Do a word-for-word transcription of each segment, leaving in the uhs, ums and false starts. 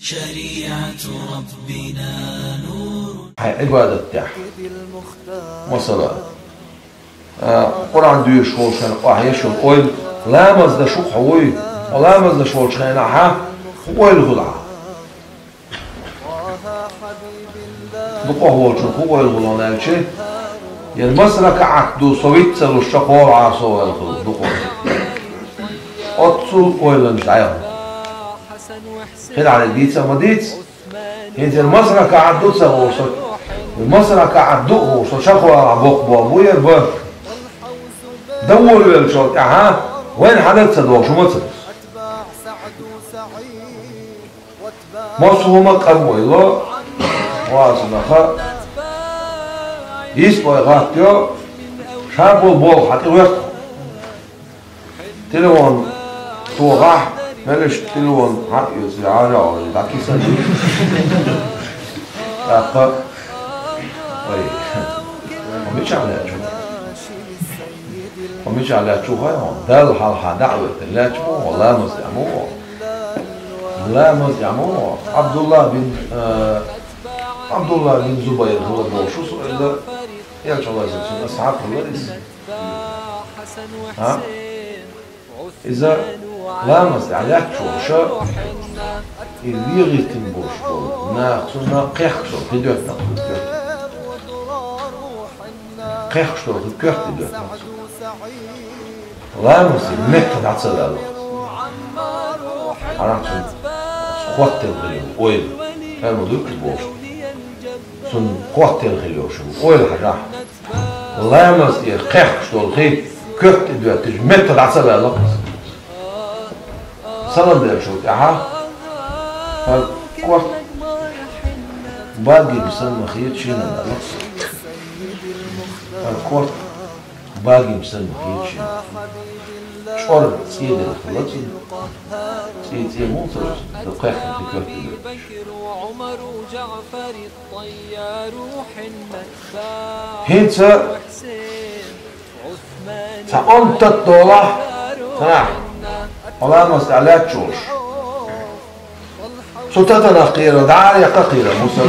شريعة ربنا نور. Хьай Ӏибадат тӀехь. Масала, а, Къуръан дуьйш волчу хенахь охьа еш йолу ойла, ламаз даш ву хьо вуй, хьо ламаз даш волчу хенахь хӀун ойла хуьлу хьан? Дукхах волчун хӀун ойла хуьлу аьлча, яра маса ракаӀат ду, со виц ца луш чекхвалахьара со ойла хуьлу дукхах. Оццул ойланаш дӀаяхна. Хилахь дийца а ма дийца. ХӀинца яра маса ракаӀат ду ца хууш со, маса ракаӀат ду а хууш со чекхвалахь боккха болх бу яра бан. Дан волавеллачул тӀаьхьа вайна хьанаг ца догӀуш хӀума ца деза. Массо а хӀума къам вай ло, вацунаха, йист вай гӀаттайо, ша болу болх хьан тӀе вехна. Телефон тохахь, меллаша телефон хьан а оьцу, хьажа а, дӀакисан. ТӀаккха, ой, хьо мичахь лаьтташ ву? Хьо мичахь лаьтташ ву хаьий хьуна? Далла хьалха дӀа а хӀоьттина лаьтташ ма ву хьо, ламаз тӀехь ма ву хьо. Ламаз тӀехь ма ву хьо. Ӏабдулла бин, э, Ӏабдулла бин Зубайр хилла бохуш ву со иза, Элча Аллахьан салам, асхьаб хилла иза. ХӀа? Иза ламаз тӀехь лаьтташ волуш, и вегӀийтина болуш болу нах цунна кхехкаш долу хи доьттина кху коьрта. Кхехкаш долу хи коьрта и доьттина. Ламаз и метта дӀа ца ваьлла. Хьанах цунна хоттаелла хир йолу ойла. Хьан ма дуьйцу бохуш. Цунна хоттаелла хир йолуш ойла хьажахь. Ламаз тӀера кхехкаш долу хи коьрта тӀе доьттича, метта дӀа ца ваьлла-кх иза. Салам деллачул тӀаьхьа хӀара корта багийна санна ма хета шена аьлла-кх иза. ХӀара корта багийна санна ма хета шена. ЧӀор цӀе делла хилла цуьнан. ЦӀе, цӀе муха ца ву цуьнан, дан кхехкина хи коьрта тӀе доьттича. ХӀинца цхьа онда тата долахь, цхьанахь, хьо ламаз тӀехь лаьтташ волуш. Цу татанах кхера, дӀа а яккха кхера, мусал.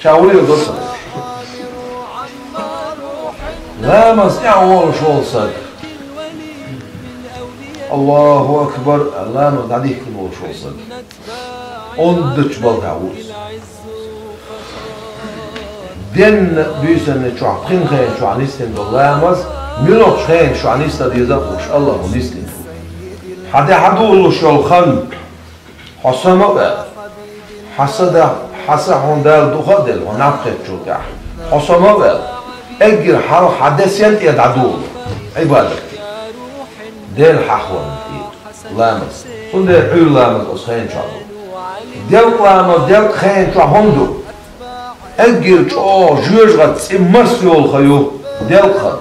Ша вуьйр до сан. Ламаз тӀехь волуш волу саг. Аллаху акбар, ламаз дӀадихкина волуш волу саг. Ондачу балхахь ву иза. Денна буьйсанна чохь пхи хенан чохь нисдина долу ламаз, муьлхачу хенан чохь нисдан деза а хууш, Аллахо нисдина ду. Хьан де хьан долуш йолу хан, хьо сама а ваьлла. Хьан са да, хьан са хьуна Дала духа а делла, хьо наб хеттачул тӀаьхьа. Хьо сама а ваьлла. Эггара хьалха хьан де сен тӀе дӀадолу, Ӏибадат де. Дела хьахорна тӀе. Ламаз. Цундела Ӏуьйра ламаз оцу хенан чохь ду. Делкъа ламаз делкъа хенан чохь хӀунда ду? Эггара чӀогӀа жоьжахати цӀе марс йолу хан ю делкъа хан.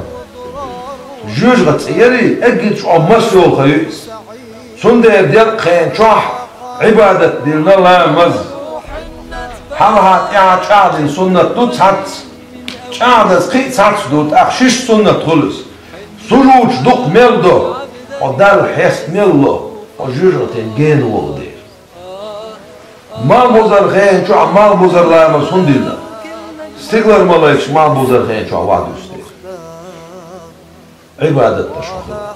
Жоьжахати цӀе ярий, эггара чӀогӀа марс йолу хан ю иза. Цундела делкъа хенан чохь Ӏибадат дина ламаз. Хьалха тӀаьхьа чӀагӀдина суннат ду цхьацца. ЧӀагӀдаза кхин а цхьацца ду, тӀаккха шишша суннат хуьлу иза. Сужуд дукха мел до, хьо Далла хьеста мел ло, хьо жоьжахатин гена волу дела. Малхбузара хенан чохь малхбузара ламаз хӀунда дина? Стигалара малайкаш малхбузара хенан чохь вахьа дуьсу дела. Ӏибадат даш хьо хила.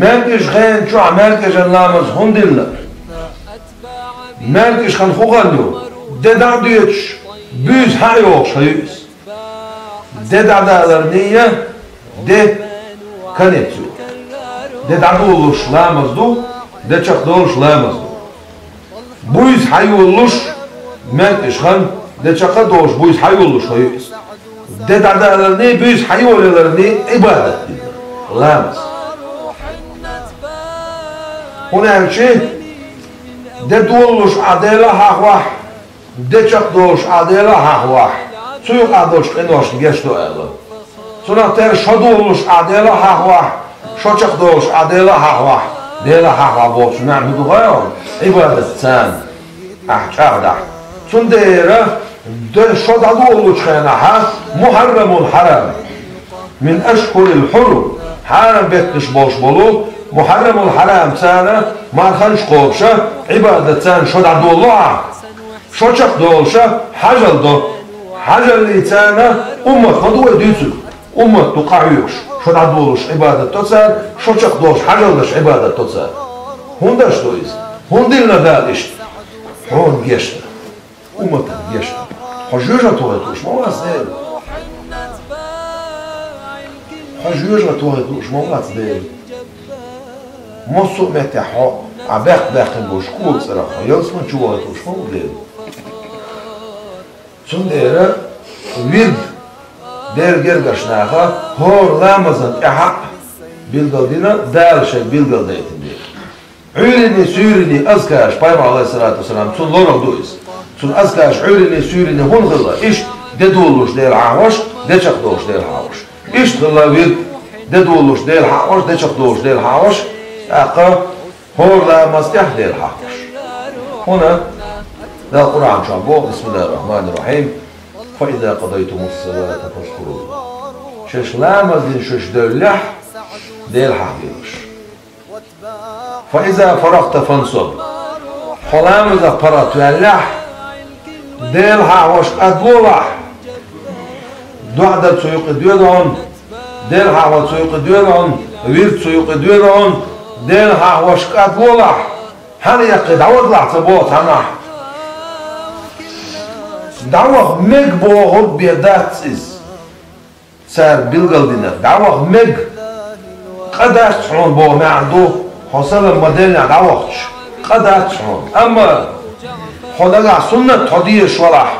МаьркӀажа хенан чохь маьркӀажан ламаз хӀунда дина? МаьркӀажа хан хӀун хан ю? Де дӀа а доьдуш, буьйса хьа а йохуш хан ю иза. Де дӀадаларний, де конец ю. Де дӀадолуш ламаз ду, де чекхдолуш ламаз ду. Буьйса хьайолуш, маьркӀажа хан, де чекх а долуш, буьйса хьайолуш хан ю иза. Де дӀадаларний, буьйса хьайолаяларний Ӏибадат дина, ламаз. ХӀунда аьлча де долуш ахь Дела хьахавахь, де чекхдолуш ахь Дела хьахавахь, цу юкъахь долчу къиношна гечдо аьлла. Цунах тера шо долуш ахь Дела хьахавахь, шо чекхдолуш ахь Дела хьахавахь, Дела хьахавахь бохучу маьӀна хӀун ду хаьий хьуна? Ӏибадат царна ахь чӀагӀдахь. Цундела де шо дӀадолучу хенахь, мухьаррамун хьарам. Мин ашхурил хьурум, хьарам беттанаш болуш болу, Мухьаррамул хьарам царна марханаш кхобуша, Ӏибадат царна шо дӀадолалу ахьа, шо чекхдолуша хьажал до. Хьажаллий царна уммат ма ду вай дуьйцург, уммат ду къахьоьгуш, шо дӀадолалуш Ӏибадат до цара, шо чекхдолуш хьажал деш Ӏибадат до цара. ХӀунда аша до иза? ХӀунда диллина Дала иштта? Хьуна гешна. Умматах гешна. Хьо жоьжахати вахийта лууш ма вац Дела. Хьо жоьжахати вахийта лууш ма вац Дела. Массо а меттехь хьо, ахь бехк баьккхина болуш кога цӀарах хьо ялсамани чу вахийта лууш ма ву Дела. Цундела вирд Делан гергарчу наха хӀора ламазна тӀаьхьа а билгал дина, Дала шайга билгал дайтина дела. Ӏуьйранний, суьйранний азкараш, пайхамар, Ӏалайхиссалату вассалам, цунна лорах ду иза. Цуьнан азкараш Ӏуьйранний, суьйранний хӀунда хилла? Иштта де долалуш Дела хьахош, де чекхдолуш Дела хьахош. Иштта хилла вирд: де долалуш Дела хьахош, де чекхдолуш Дела хьахош, тӀаккха хӀора ламаз тӀехь Дела хьахош. ХӀунда Дала Къуръан чохь боху: «Бисмиллахир-рахманир-рахим. Фа иза къадайтумус салата фазкуруллах». Шаьш ламаз дина шаьш девллехь, Дела хьахош. «Фа иза фарагта фансаб». Хьо ламазах паргӀат ваьллехь, Дела хьахош кӀадлолахь. ДоӀа дар цу юкъа доьду хьуна, Дела хьахо цу юкъа доьду хьуна, вирд цу юкъа доьду хьуна, Дела хьахош кӀадлолахь. Хьан яккхий дӀавадалахь ца боху цхьаннахь. ДӀаваха мега бохург бен дац иза. Цара билгал динарг дӀаваха мега, къа дац хьуна боху маьӀна ду, хьо салам ма-деллинехь дӀавахча, къа дац хьуна. Амма хьо нагахь суннат хьо дезаш валахь,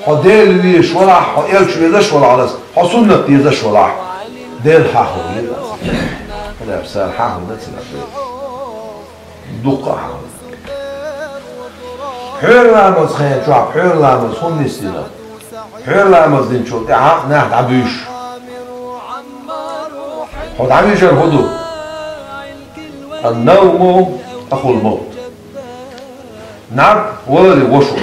хьо Дела везаш валахь, хьо элча везаш валахь, хьо суннат дезаш валахь, Дела хьахо веза. Хьо лаьцна цара хьахо дац хьуна. Дуккха а хьан. Пхьуьйра ламаз хенчохь пхьуьйра ламаз хӀунда нисдина? Пхьуьйра ламаз динчул тӀаьхьа нах дӀабуьйшу. Хьо дӀавижар хӀун ду? Ан-навму ахул мавт. НӀаб валале вош ву.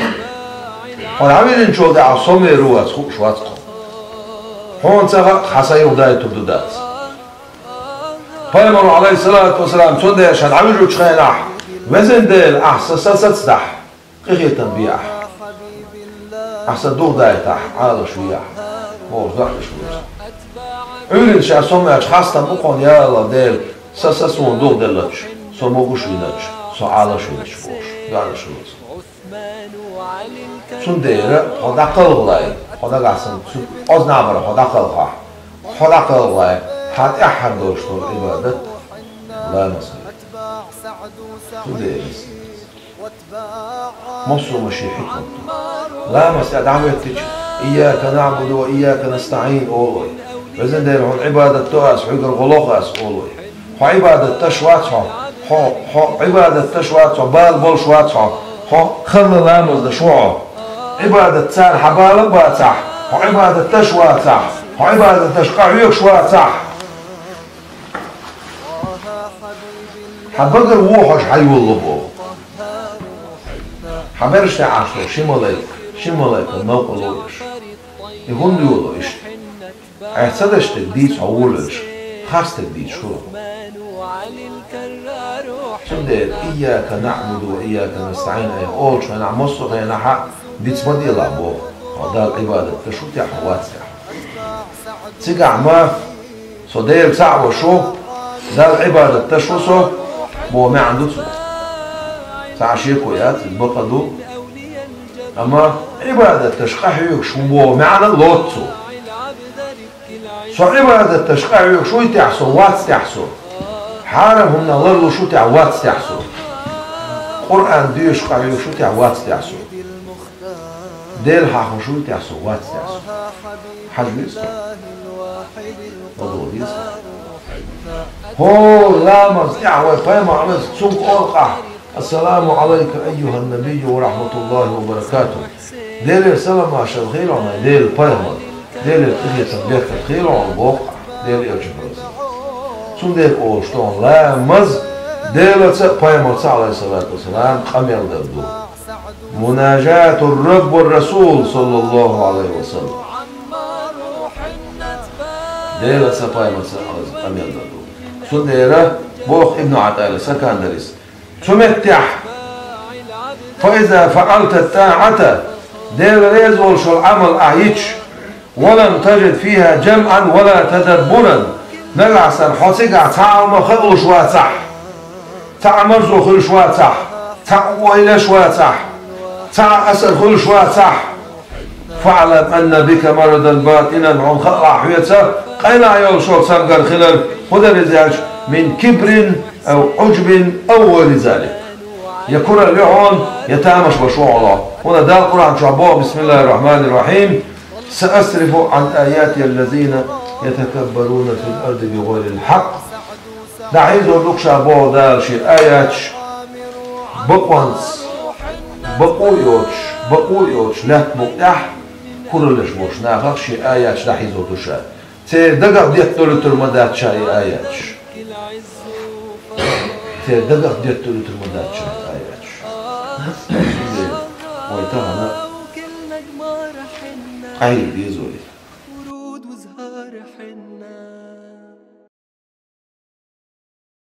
Хьо дӀавижинчул тӀаьхьа со мера ву вац хууш вац хьо. Хьуна ца хаьа, хьан са юхадайтур ду дац. Пайхамаро, Ӏалайхиссалату вассалам, цундела ша дӀавижучу хенахь: «Везан Дела, ахь сан са сацадахь, къинхетам бехьа. Ахь сан дугӀу дайтахь, Ӏалаш вехьа», — бохуш доӀа деш ву иза. Ӏуьйранна ша сомаьлча хастам бу кхунна: «Я АллахӀ Дела, сан са суна дугӀу деллача, со могуш винача, со Ӏалаш винача», — бохуш доӀа деш ву иза. Цундела хьо дӀакхалхале, хьо нагахь санна цу ознабара хьо дӀакхалхахь, хьо дӀакхалхале, хьан тӀаьххьара долуш долу Ӏибадат ламаз хила. Цундела массо а машин хьикмат ду. Ламаз тӀе дӀахӀоьттича: «Ийяка наӀбуду ва ийяка настаӀин», — олу вай. «Везан Дела, хьуна Ӏибадат до ас, хьоьгара гӀо лоху ас», — олу вай. Хьо Ӏибадат деш вац хьо, хьо, хьо Ӏибадат деш вац хьо, бала болуш вац хьо, хьо хала ламаз деш ву хьо. Ӏибадат цара хьан бала а бацахь, хьо Ӏибадат деш вацахь, хьо Ӏибадат деш къахьоьгуш вацахь, хьан багара вохьуш хьан йолало боху. Хьан бераш тӀехь Ӏаш долу ши малайка, ши малайка новкъа лоруш. И хӀунда йолу иштта? Айхьа ца деш дерг дийца хьо волавелча, харц дерг дийцаш хуьлу. Цундела «Ийяка наӀбуду ва ийяка настаӀин» айхьа олучу хенахь, массо а хенахь а диц ма делахь боху, хьо Далла Ӏибадат деш ву техьа, хьо вац техьа. Цигахь ма, со Дела цхьаъ веш ву, Далла Ӏибадат деш ву со, боху маьӀна ду цуьнан. Цхьа а шеко яц, иза бакъ а ду. Амма Ӏибадат деш къахьоьгуш ву боху маьӀна лоцу цо. Со Ӏибадат деш къахьоьгуш вуй техьа со, вац техьа со. Хьарам хӀуманах ларлуш ву техьа, вац техьа со. Къуръан доьшуш къахьоьгуш ву техьа, вац техьа со. Дела хьахош вуй техьа со, вац техьа со. Хьажа веза? МадогӀа деза? ХӀора ламаз тӀехь вай пайхамар веза, цунга олу къахь: «Ассаламу Ӏалайка, айюхьан-набийю, ва рахьматуллахӀи ва баракатухӀ». Делера салам-маршалла хуьлда хьуна, Делан пайхамар, Делера къинхетам, беркат хуьлда хьуна, боху Делан элчано. Цундела олуш ду хьуна, ламаз Делаца а, пайхамарца а, Ӏалайхиссалату вассалам, къамел дар ду. Мунажатур-Рабби ва Расул, саллаллахӀу Ӏалайхи ва саллам. Делаца а, пайхамарца а къамел дар ду. Цундела Боху Ибн Ӏатаилла, Сакандарис. Цу меттехь: «فإذا فعلت الطاعة», Дела реза волуш волу Ӏамал ахь йича, «ولم تجد فيها جمعا ولا تدبرا», нагахь санна хьо цигахь цхьа а ма хаалуш вацахь, цхьа а марзо хуьлуш вацахь, цхьа а ойлаш вацахь, цхьа а асар хуьлуш вацахь, «فاعلم أن بك مرضا باطنا», хьуна хаалахь хьоьца къайлаха йолуш йолу цамгар хилар, хӀун дара иза аьлча, «من كبر أو عجب أو غير ذلك». Я куралла ю хьуна, я тамаш беш ву хьо. ХӀунда Дала Къуръан чохь боху: «بسم الله الرحمن الرحيم. سأصرف عن آياتي الذين يتكبرون في الأرض بغير الحق». ДӀахьийзор ду ша, боху Дала, шен аяташ бакъонца, бакъо а йоцуш, бакъо а йоцуш, лаьтта букъ тӀехь кураллаш болчу нахах шен аяташ дӀахьийзор ду ша. Церан дагах детталуьйтур ма дац ша и аяташ. Церан дагах детталуьйтур ма дац ша и аяташ. Вай тахана къахьийга деза вай.